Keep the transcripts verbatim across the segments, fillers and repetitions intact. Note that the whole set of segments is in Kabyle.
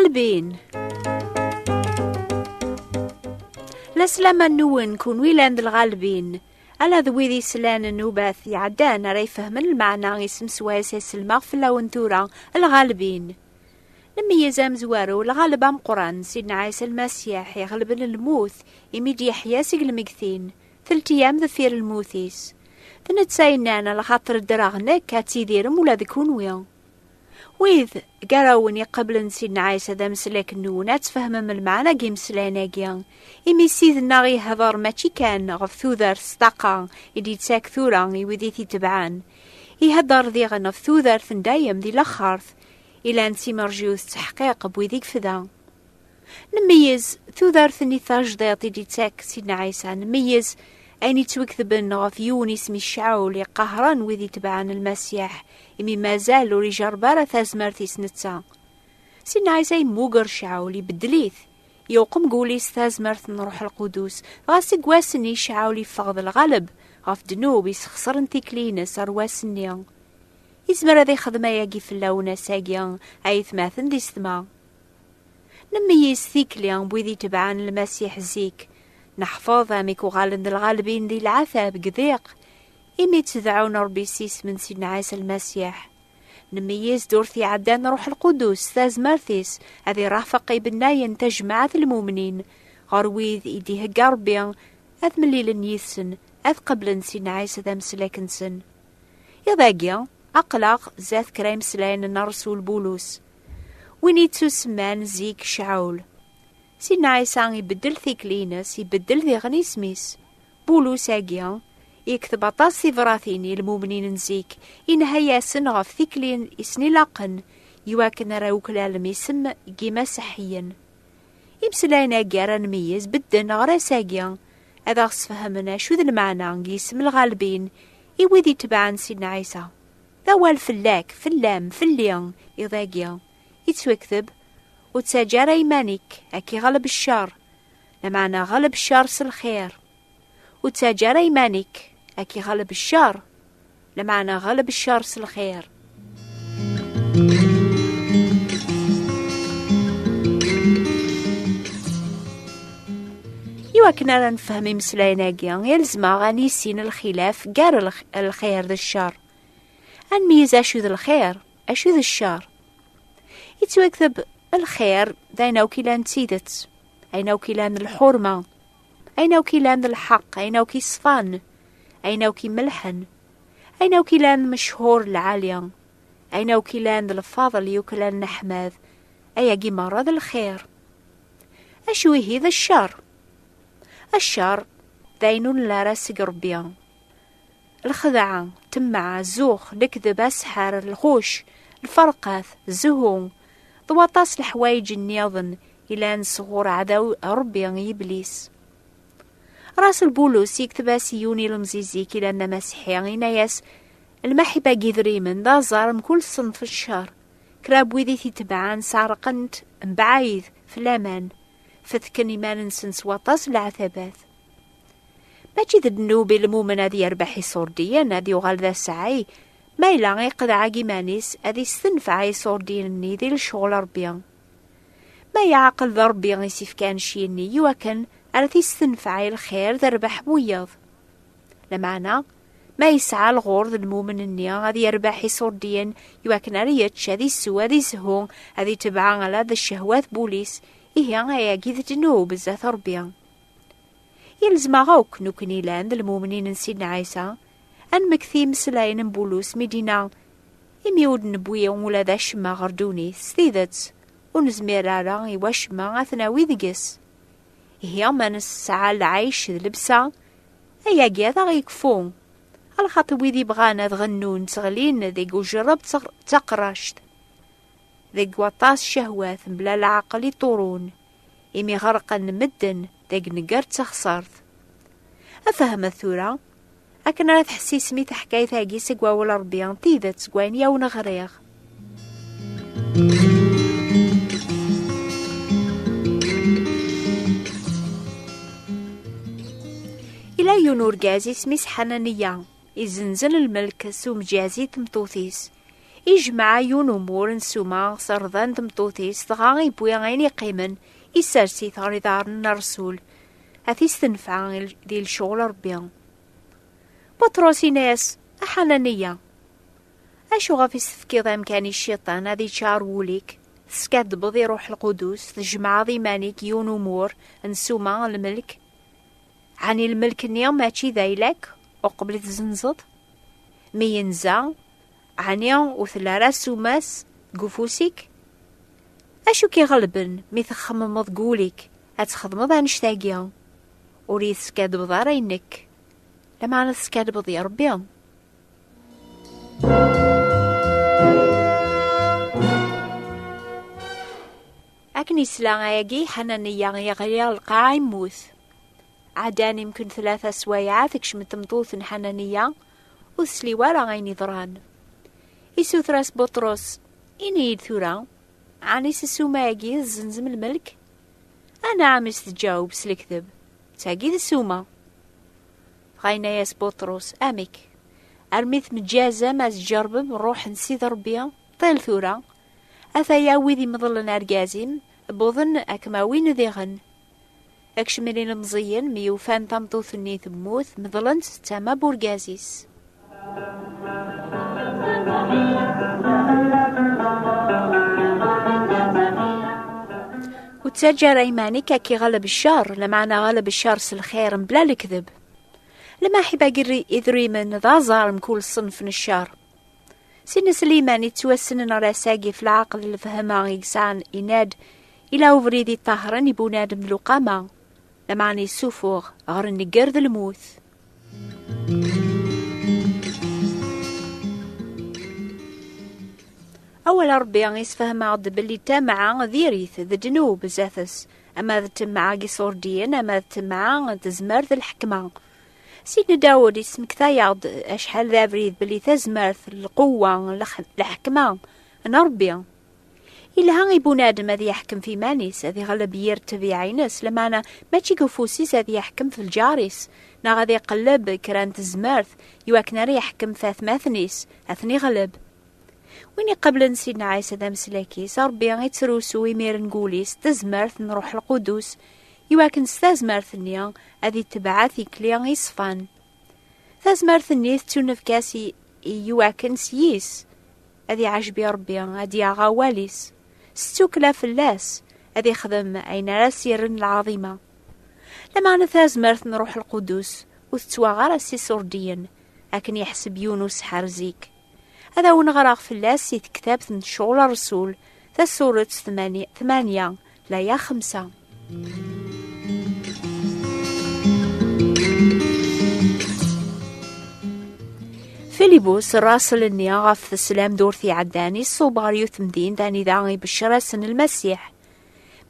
Lɣalbin. La slama nwen kunwi llan d lɣalbin. Ala d wid islan nnubat iɛeddan ara ifehmen lmeɛna isem swayes i selmeɣ fell-awen tura, lɣalbin. Nmeyyez amezwaru, lɣaleb ameqqran, Sidna Ɛisa Lmasiḥ, iɣelben lmut, imi d-yeḥya seg lmegtin, teltiyam deffir lmut-is. D netta yennan, "Lxaṭer ddreɣ nekk, ad tidirem ula d kunwi." Wid gar-awen iqeblen Sidna Ɛisa d ameslak-nwen, ad tfehmem lmeɛna n yimeslayen-agi. Imi Ssid-nneɣ ihder mačči kan ɣef tudert s ṭṭaqa i d-yettak tura i wid i t-itebɛen. Ihedder diɣen ɣef tudert n dayem di laxert, ilan d timerjiwt d teḥqiq n wid i yefda. Nmeyyez tudert-nni tajdiṭ i d-yettak Sidna Ɛisa, nmeyyez ayen yettwaketben ɣef yiwen isem-is Caɛul, iqahren wid itebɛen Lmasiḥ, imi mazal ur ijerreb ara tazmert-is netta. Sidna Ɛisa yemmuger Caɛul, ibeddel-it, yewqem deg wul-is tazmert n Ṛuḥ Lqudus, dɣa seg wass-nni Caɛul yeffeɣ d lɣaleb ɣef ddnub, isexṣren tikli-ines ar wass-nni. Izmer ad ixdem ayagi fell-awen ass-agi, ay atmaten d isetma. Nmeyyez tikli n wid itebɛen Lmasiḥ zik. Neḥfeḍ amek uɣalen d lɣalbin di lɛatab, deg ḍiq, imi ttdeɛɛun Ṛebbi s isem n Sidna Ɛisa Lmasiḥ. Nmeyyez ddurt iɛeddan Ṛuḥ Lqudus s tazmert-is ad irafeq ibennayen tajmaɛt n lmumnin, ɣer wid i d-ihegga Ṛebbi ad mlilen yid-sen, ad qeblen Sidna Ɛisa d ameslak-nsen. Iḍ-agi, aql-aɣ zdat kra imeslayen n Ṛṛsul Bulus, win yettusemman zik Caɛul. Sidna Ɛisa ibeddel tikli-ines, ibeddel diɣen isem-is. Bulus-agi yekteb aṭas tibratin i lmumnin n zik, inha-yasen ɣef tikli i sen-ilaqen, iwakken ara uklalem isem n yimaseḥḥiyen. Imeslayen-agi ara nmeyyez bedden ɣer ass-agi, ad aɣ-sfehmen acu d lmeɛna n yisem lɣalbin i wid itebɛen Sidna Ɛisa. D awal fell-ak, fell-am, fell-i, iḍ-agi. Yettwakteb, ur ttaǧǧa ara iman-ik, ad k-iɣleb ccer. Lameɛna ɣleb ccer s lxir. Ur ttaǧǧa ara iman-ik, ad k-iɣleb ccer. Lameɛna ɣleb ccer s lxir. Iwakken ara nefhem imeslayen-agi, yelzem-aɣ ad nissin lxilaf gar lx-, lxir d ccer. Ad nmeyyez acu d lxir, acu d ccer. Yettwakteb lxir d ayen akk ilan d tidet, ayen akk ilan d lḥurma, ayen akk ilan d lḥeqq, ayen akk iṣfan, ayen akk imelḥen, ayen akk ilan d mechuṛ lɛali, ayen akk ilan d lfaḍel yuklan leḥmad, ayagi merra d lxir. Acu ihi d ccer? Ccer d ayen ur nelli ara seg Ṛebbi. Lxedɛa, ṭṭmeɛ, zzux, lekdeb, aseḥḥer, lɣuc, lferqat, zzhu, d waṭas leḥwayeǧ nniḍen ilan sɣur aɛdaw Ṛebbi, Iblis. Rasul Bulus yekteb-as i yiwen ilemẓi zik ilan d amasiḥi, yenna-yas, lmaḥibba n yidrimen d aẓar mkul ṣṣenf n ccer. Kra n wid i t-itebɛen sɛerqen-t mebɛid f laman, fetken iman-nsen s waṭas n leɛtabat. Mačči d ddnub i lmumen ad yerbeḥ iṣurdiyen, ad yuɣal d aseɛɛi, ma yella iqḍeɛ-agi iman-is ad istenfeɛ iṣurdiyen-nni di lecɣel Ṛebbi. Ma yeɛqel d Ṛebbi i s-ifkan cci-nni iwakken ara t-istenfeɛ i lxir d rrbeḥ n wiyaḍ. Lameɛna, ma yesɛa lɣur d lmumen-nni ad yerbeḥ iṣurdiyen iwakken ara yečč, ad isew, ad izhu, ad itebɛa ala d ccehwat n wul-is, ihi ayagi d ddnub zdat Ṛebbi. Yelzem-aɣ akk, nekkni llan d lmumnin n Sidna Ɛisa, ad nmekti imeslayen n Bulus mi d-yenna, imi ur d-newwi ula d acemma ɣer ddunit s tidet, ur nezmir ara i wacemma ad t-nawi deg-s. Ihi ma nesɛa lɛic d llebsa, ayagi ad aɣ-yekfu. Lxaṭi wid ibɣan ad ɣennun ttɣlin deg ujerreb d taq-, d taqract, deg waṭas ccehwat mebla leɛqel iṭurun, imi ɣerqen medden deg nnger d taxṣart. Fehmet tura, akken ara tḥessisem i teḥkayt-agi seg wawal Ṛebbi, n tidet seg wayen i awen-ɣriɣ. Ila yiwen urgaz isem-is Ḥananiya, izenzen lmelk s umjazi n tmeṭṭut-is. Ijmeɛ yiwen umur n ssuma s rrḍa n tmeṭṭut-is, dɣa iwwi ayen yeqqimen, isers-it ɣer iḍarren n Ṛṛsul, ad t-istenfeɛ di lecɣel Ṛebbi. Buṭrus yenna-yas: "A Ḥananiya, acu ɣef i s-tefkiḍ amkan i cciṭan ad iččar wul-ik, teskaddbeḍ i Ṛuḥ Lqudus, tjemɛeḍ iman-ik yiwen umur n ssuma n lmelk? Ɛni lmelk-nni mačči d ayla-k uqbel i tzenzeḍ? Mi yenza, ɛni ur tella ara ssuma-s deg ufus-ik? Acu k-iɣelben mi txemmemeḍ deg wul-ik ad txedmeḍ annect-agi? Ur yi-teskaddbeḍ ara i nekk, lameɛna teskaddbeḍ i Ṛebbi." Akken yesla ayagi, Ḥananiya yeɣli ɣer lqaɛa, yemmut. Ɛeddan imken tlata swayeɛ, tekcem tmeṭṭut n Ḥananiya, ur tesli wara ayen yeḍran. Isuter-as Buṭrus: "Ini-yi-d tura, ɛni s ssuma-agi i tzenzem lmelk?" "Anɛam," i s-teǧǧaweb s lekdeb, "d tagi d ssuma." Dɣa yenna-yas Buṭrus: "Amek? Armi tmeǧǧazam ad tǧerbem ṛṛuḥ n Sidi Ṛebbi? Ṭil tura, ataya wid imeḍlen argaz-im, wwḍen ad kem-awin diɣen." Akcem ilemẓiyen mi ufan tameṭṭut-nni temmut, meḍlen-tt tama n urgaz-is. Ur ttaǧǧa ara iman-ik ad k-iɣleb ccer, lameɛna ɣleb ccer s lxir mebla lekdeb. Lmaḥibba gar idrimen d aẓar mkul ṣṣenf n ccer. Sidna Sliman yettwassnen ɣer ass-agi ɣef leɛqel d lefhama i yesɛan, yenna-d: "Ila ubrid iṭahren i bunadem d luqama, lameɛna yessufuɣ ɣer nnger d lmut." Awal n Ṛebbi yessefhem-aɣ-d belli ṭṭemɛa diri-t d ddnub zdat-s, ama d ṭṭemɛa n iṣurdiyen, ama d ṭṭemɛa n tezmert d lḥekma. Sidna Dawed yesmekta-yaɣ-d acḥal d abrid belli tazmert, lqewwa, lex-, lḥekma n Ṛebbi. Yelha i bunadem ad yeḥkem f iman-is, ad iɣleb yir ṭṭbiɛa-ines, lameɛna mačči deg ufus-is ad yeḥkem f lǧar-is, neɣ ad iqelleb kra n tezmert iwakken ara yeḥkem f atmaten-is, ad ten-iɣleb. Win iqeblen Sidna Ɛisa d ameslak-is, Ṛebbi ittrusu imiren deg wul-is tazmert n Ṛuḥ Lqudus, iwakken s tazmert-nni ad itbeɛ tikli iṣfan. Tazmert-nni tettunefk-as i, i, iwakken s yis ad iɛjeb i Ṛebbi, ad yaɣ awal-is, s ttukla fell-as, ad ixdem ayen ara s-yerren lɛaḍima. Lameɛna tazmert n Ṛuḥ Lqudus ur tettwaɣ ara s iṣurdiyen, akken yeḥseb yiwen useḥḥar zik. Ad awen-ɣreɣ fell-as si tektabt n Ccɣel Ṛṛsul, tasuret tmanya, tmanya, laya xemsa. Filibus, ṛṛaṣel-nni ɣef teslam ddurt iɛeddan, iṣub ɣer yiwet temdint anida ibeccer-asen Lmasiḥ.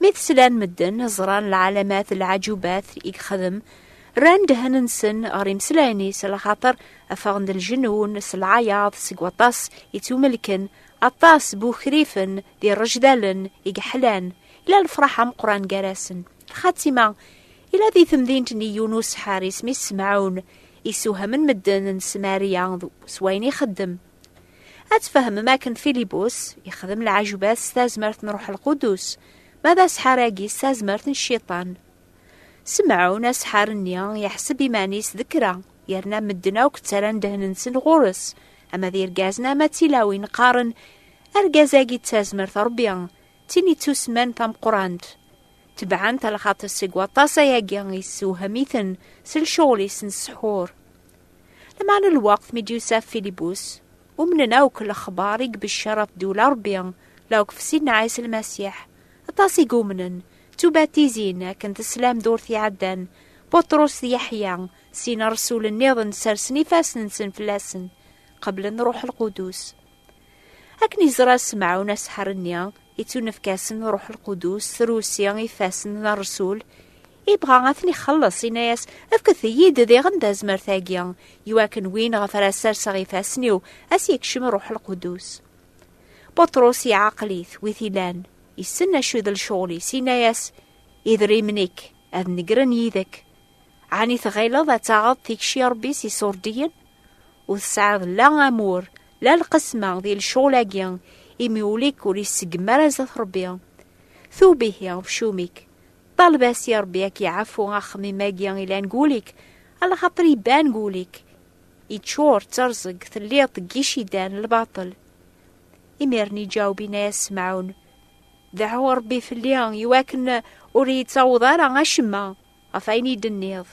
Mi t-slan medden, ẓran lɛalamat d lɛaǧubat i yexdem, rran ddehn-nsen ɣer imeslayen-is, lxaṭer ffɣen-d lǧenun s lɛayaḍ seg waṭas ittumelken, aṭas n wukrifen d irejdalen i yeḥlan, ila lefraḥ ameqqran gar-asen. Lxatima, ila di temdint-nni yiwen useḥḥar isem-is Semɛun, isuhamen medden n Smaria s wayen ixeddem. Ad tfehmem akken Filibus ixdem lɛajubat s tazmert n Ṛuḥ Lqudus, ma d aseḥḥar-agi s tazmert n Cciṭan. Semɛun, aseḥḥar-nni, yeḥseb iman-is d kra, yerna medden akk ttarran ddehn-nsen ɣur-s, ama d irgazen ama d tilawin, qqaren: "Argaz-agi d tazmert n Ṛebbi, d tin ittusemman tameqqrant." Tebɛen-t lxaṭer seg waṭas ayagi yessewhem-iten s lecɣel-is n ssḥur. Lameɛna lweqt mi d-yusa Filibus, umnen akk lexbar i ibeccer ɣef ddula Ṛebbi, la akk f Sidna Ɛisa Lmasiḥ. Aṭas i yumnen, ttubatizin akken teslam ddurt iɛeddan, Buṭrus d Yeḥya, sin ṛṛsul nniḍen sersen ifassen-nsen fell-asen, qeblen Ṛuḥ Lqudus. Akken iẓra Semɛun aseḥḥar-nni, ittunefk-asen Ṛuḥ Lqudus, trusi ifassen n ṛṛsul, ibɣa ad ten-ixelleṣ, yenna-yas: "Efket-iyi-d diɣen tazmert-agi, iwakken win ɣef ara serseɣ ifassen-iw, ad s-yekcem Ṛuḥ Lqudus." Buṭrus iɛqel-it, wi t-ilan, issen acu d lecɣel-is, yenna-yas: "Idrimen-ik ad negren yid-k. Ɛni tɣileḍ ad taɣeḍ tikci Ṛebbi s iṣurdiyen? Ur tesɛiḍ la amur, La lqesma di lecɣal-agi, imi ul-ik ur iseggem ara zdat Ṛebbi. Tub ihi, ɣef cum-ik. Ṭaleb-as i Ṛebbi ad k-iɛfu axemmim-agi ilan deg wul-ik, alaxaṭer iban deg wul-ik. Iččur d terẓeg, telliḍ deg icidan n lbaṭel. Imiren iǧaweb, yenna-yas Semɛun: "Deɛɛu Ṛebbi fell-i, iwakken ur iyi-ttaweḍ ara acemma ɣef ayen i d-tenniḍ."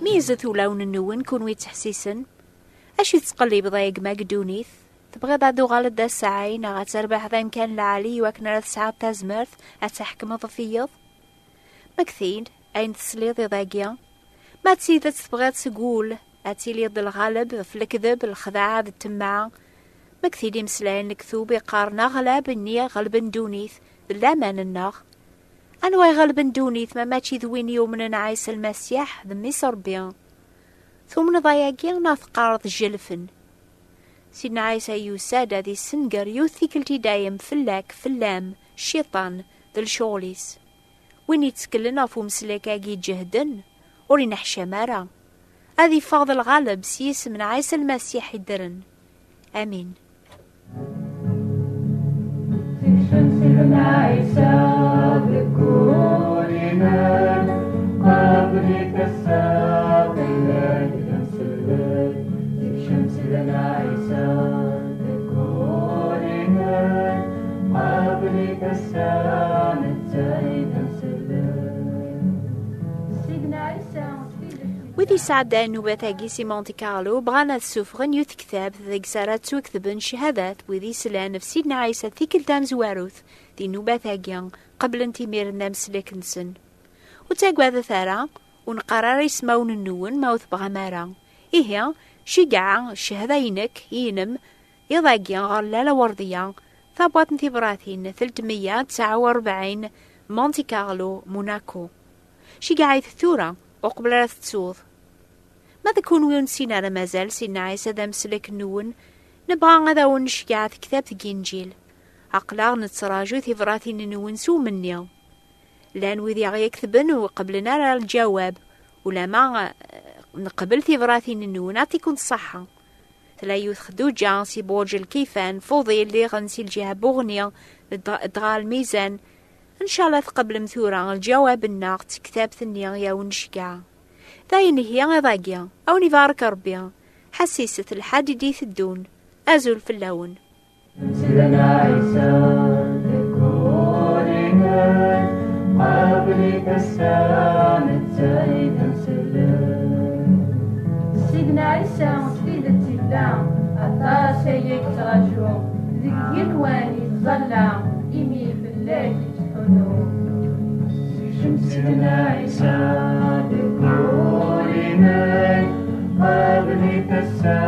Meyyzet ulawen-nwen, kunwi yettḥessisen. Acu tettqellibeḍ ay gma deg ddunit? Tebɣiḍ ad uɣaleḍ d asɛay neɣ ad terbeḥeḍ amkan lɛali iwakken ara tesɛuḍ tazmert ad tḥekmeḍ ɣef wiyeḍ? Ma deg tin, ayen tesliḍ iḍ-agi, ma d tidet tebɣiḍ seg wul ad tiliḍ d lɣaleb ɣef lekdeb, lexdaɛa d ṭṭemɛa, ma deg tin imeslayen n lektub iqqaren aɣlab-nni ɣelben ddunit d laman-nneɣ. Anwa iɣelben ddunit ma mačči d win yumnen Ɛisa Lmasiḥ d Mmi-s Ṛebbi? Tumneḍ ayagi neɣ teqqareḍ jelfen? Sidna Ɛisa yusa-d ad issenger yiwet tikkelt i dayem fell-ak, fell-am, cciṭan d lecɣal-is. Win yetteklen ɣef umsellek-agi iǧehden, ur ineḥcam ara. Ad iffeɣ d lɣaleb s yisem n Ɛisa Lmasiḥ iddren. Amin. Tekcem Sidna Ɛisa deg wul-inem, qabel-it ass-a, fell-ak d amsellek. Tekcem Sidna Ɛisa deg wul-inem, qabel-it ass-a, netta i d amsellek. Sidna Ɛisa. Wid yesɛeddayen nnubat-agi si Monte Carlo bɣan ad ssufɣen yiwet tektabt deg-s ara ttwaketben cchadat wid yeslan ɣef Sidna Ɛisa tikkelt tamezwarut di nnubat-agi, qeblen-t imiren d amsellek-nsen. Ur ttagadet ara, ur neqqar ara ismawen-nwen ma ur tebɣam ara. Ihi, cegɛa cchada-inek, inem, iḍ-agi ɣer Lalla Werdiya, tabwaṭ n tibratin telt meyya tesɛa u rebɛin, Monte Carlo, Monaco. Cegɛ-it tura, uqbel ara tettuḍ. Ma d kunwi ur nessin ara mazal Sidna Ɛisa d amsellek-nwen, nebɣa ad awen-nceggeɛ tektabt n Yinǧil. Aql-aɣ nettraǧu tibratin-nwen s umenni. Llan wid i aɣ-iketben ur qebblen ara lǧawab, ulama, eh, neqbel tibratin-nwen, ad tikkun ṣṣaḥa. Tella yiwet Xduǧa si Burǧ Lkifan, Fuḍil diɣen si lǧiha n Buɣni, d-, dɣa Lmizan. Ncallah tqeblem tura lǧawab-nneɣ d tektabt-nni i awen-nceggeɛ. Dayen ihi iḍ-agi, a wen-ibarek Ṛebbi. Ḥessiset lḥad i d-iteddun. Azul fell-awen. Sidna Ɛisa deg wul-inem, qabel-it ass-a, netta i d amsellek. Sidna Ɛisa d tidet yella, aṭas aya yettraǧu, deg yigenwan yettẓalla, imi fell-ak yettḥunnu. Sekcem Sidna Ɛisa deg wul-inem, qabel-it ass-a,